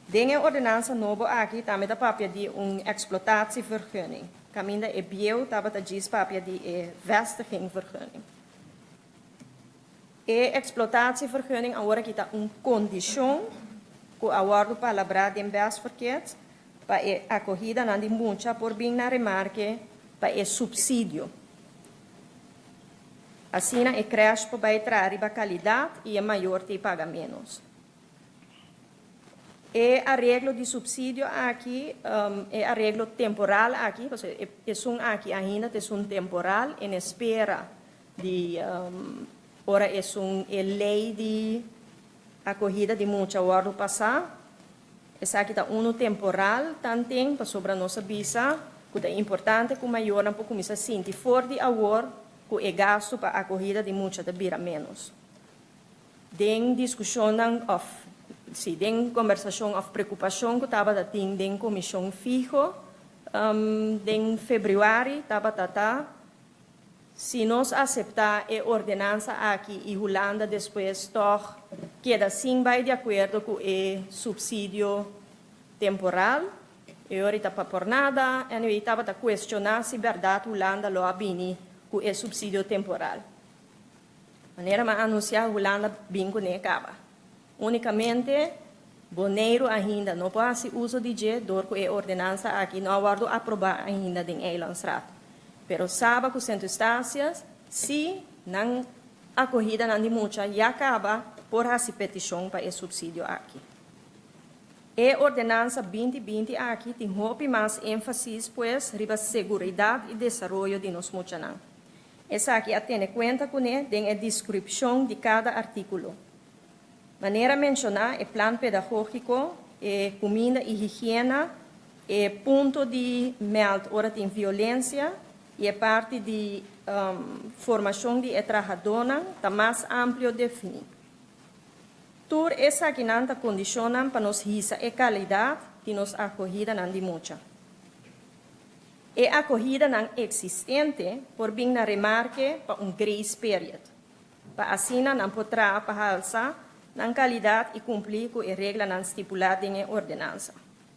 Den e ordenansa nobo aki tambe ta papia di un exploitatievergunning, kaminda e bieu tabata djis papia di e vestigingvergunning. E exploitatievergunning awor aki ta un kondishon ku a wòrdu palabrá den Bestverkeerd pa e akohidanan di mucha por bin na remarke pa e supsidio. Asina e krèsh por bai traha riba kalidat i e mayor ta paga ménos. E areglo di supsidio aki, e areglo temporal aki, pasobra esun aki ainda ta esun temporal en espera di ora esun e lei di akohida di mucha wòrdu pasá. Esaki ta unu temporal tanten pasobra nos a bisa ku ta importante ku mayornan por kuminsá sinti for di awor ku e gastu pa akohida di mucha ta bira ménos. Den diskushonnan òf si den kombersashon òf preokupashon ku tabata tin den komishon fiho den febrüari tabata ta si nos aseptá e ordenansa aki i Hulanda despues tòg keda sin bai di akuerdo ku e supsidio temporal, e ora ta pa por nada. Anyway, tabata kuestioná si bèrdat Hulanda lo a bini ku e supsidio temporal. Manera m'a anunsiá, Hulanda bin kuné kaba. Únikamente Boneiru ainda no por hasi uso di dje dor ku e ordenansa aki no a wòrdu aprobá ainda den Eilandsraad. Pero Saba ku Sint Eustatius si nan akohidanan di mucha ya kaba por hasi petishon pa e supsidio aki. E ordenansa 2020 aki tin hopi mas énfasis pues riba seguridat i desaroyo di nos muchanan. Esaki a tene kuenta kuné den e deskripshon di kada artíkulo. Manera menshoná, e plan pedagógiko, e kuminda i higiena, e punto di mèld ora tin violensia i e parti di formashon di e trahadónan ta mas amplio definí. Tur esakinan ta kondishonnan pa nos hisa e kalidat di nos akohidanan di mucha. E akohidanan eksistente por bin na remarke pa un grace period, pa asina nan por traha pa halsa nan kalidat i kumpli ku e reglanan stipulá den e ordenansa.